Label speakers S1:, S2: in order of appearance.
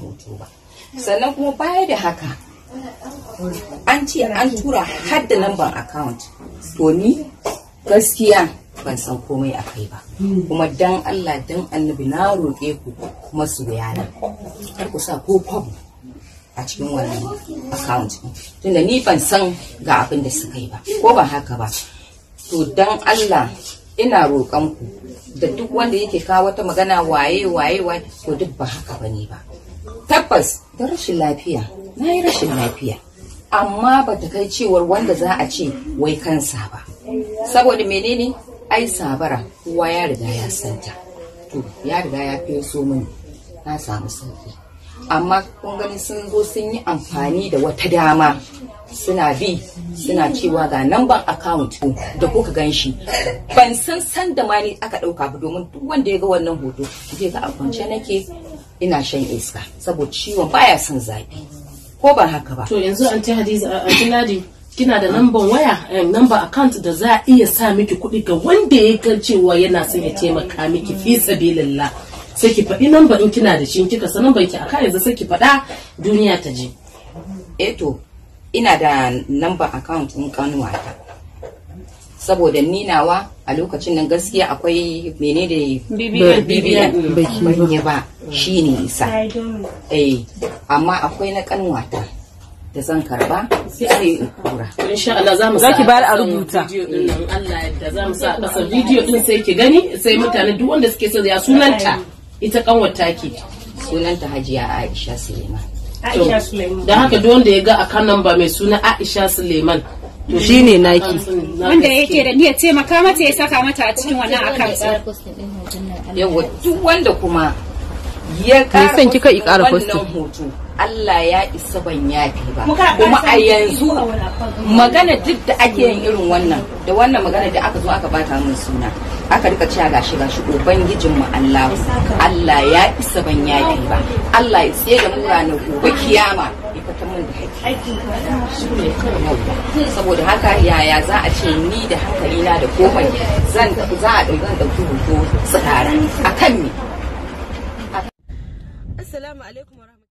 S1: Hoto ba. Sannan kuma baya da haka, an ce an tura har da lambar account. To, ni gaskiya ban san komai a kai ba. Kuma dan Allah dan Annabi, na roƙe ku masoyana, kar ku sa ko kwabo a cikin wannan account ɗin, tunda ni ban san ga abin da suka yi ba, ko ba haka ba? To, dan Allah ina roƙon ku da duk wanda yake kawo wata magana waye waye waye, to duk ba haka bane ba. Tabbas da rashin lafiya, na yi rashin lafiya, amma ba ta kai cewar wanda za a ce wai kansa ba. Saboda menene? Ai sabara kowa ya riga ya santa. To, ya riga ya feso mini, na samu sauki. Amma kun gani sun zo sun yi amfani da wata dama, suna bi suna cewa ga namban account da kuka gan shi. Ban san san da ma ni aka ɗauka ba, domin duk wanda ya ga wannan hoto zai ga a kwance nake ina shan iska, saboda ciwon baya son zafi, ko ba haka ba?
S2: To, yanzu Anti Hadiza, Anti Ladi, kina da namban waya, number account da za a iya sa miki kuɗi, ga wanda ya ga cewa yana son ya taimaka miki fi sabilillah? Sai ki faɗi namba in kina da shi. In kika san namban ki aka yanzu, sai ki faɗa duniya ta ji.
S1: Eh, to, ina da number account ɗin kanuwata, saboda ni nawa a lokacin nan gaskiya akwai menene
S2: BVN.
S1: BVN ban yi ba, shine isa. Eh, amma akwai na kanwata da zan karba sai in tura.
S2: Insha Allah za mu sa
S3: Za ki bayar a
S2: kasan
S3: rubuta.
S2: bidiyo din nan, Allah yadda za mu sa a kasan bidiyo din, sai ki gani, sai mutane duk wanda suke so. Ya sunanta ita kanwar taki?
S1: Sunanta Hajiya Aisha Suleiman.
S4: Aisha Suleiman.
S2: Don haka duk wanda ya ga account number mai suna Aisha Suleiman, to
S3: Shine naki.
S4: Wanda yake da niyyar taimaka mata, ya saka mata a cikin wannan account ɗin.
S1: Yawa, duk wanda kuma ya ƙara
S3: son kika i ƙara
S1: wannan
S3: posting?
S1: hoto, Allah ya isa, ban yafe ba.
S4: Muka
S1: Kuma a
S4: ƙara
S1: yanzu
S4: sa wani account.
S1: Magana duk da ake yin irin wannan da wannan magana da aka zo aka bata min suna, aka rika cewa gashi gashi, ubangijin mu Allah, Allah ya isa, ban yafe ba. Allah ya tsaye da mu ranar gobe kiyama, ya fitar min da haƙƙi. Yawwa. Saboda haka, yaya za a ce ni da hankalina da komai zan za a zan ɗauki hoto tsirara akan me?
S3: Assalamu alaikum.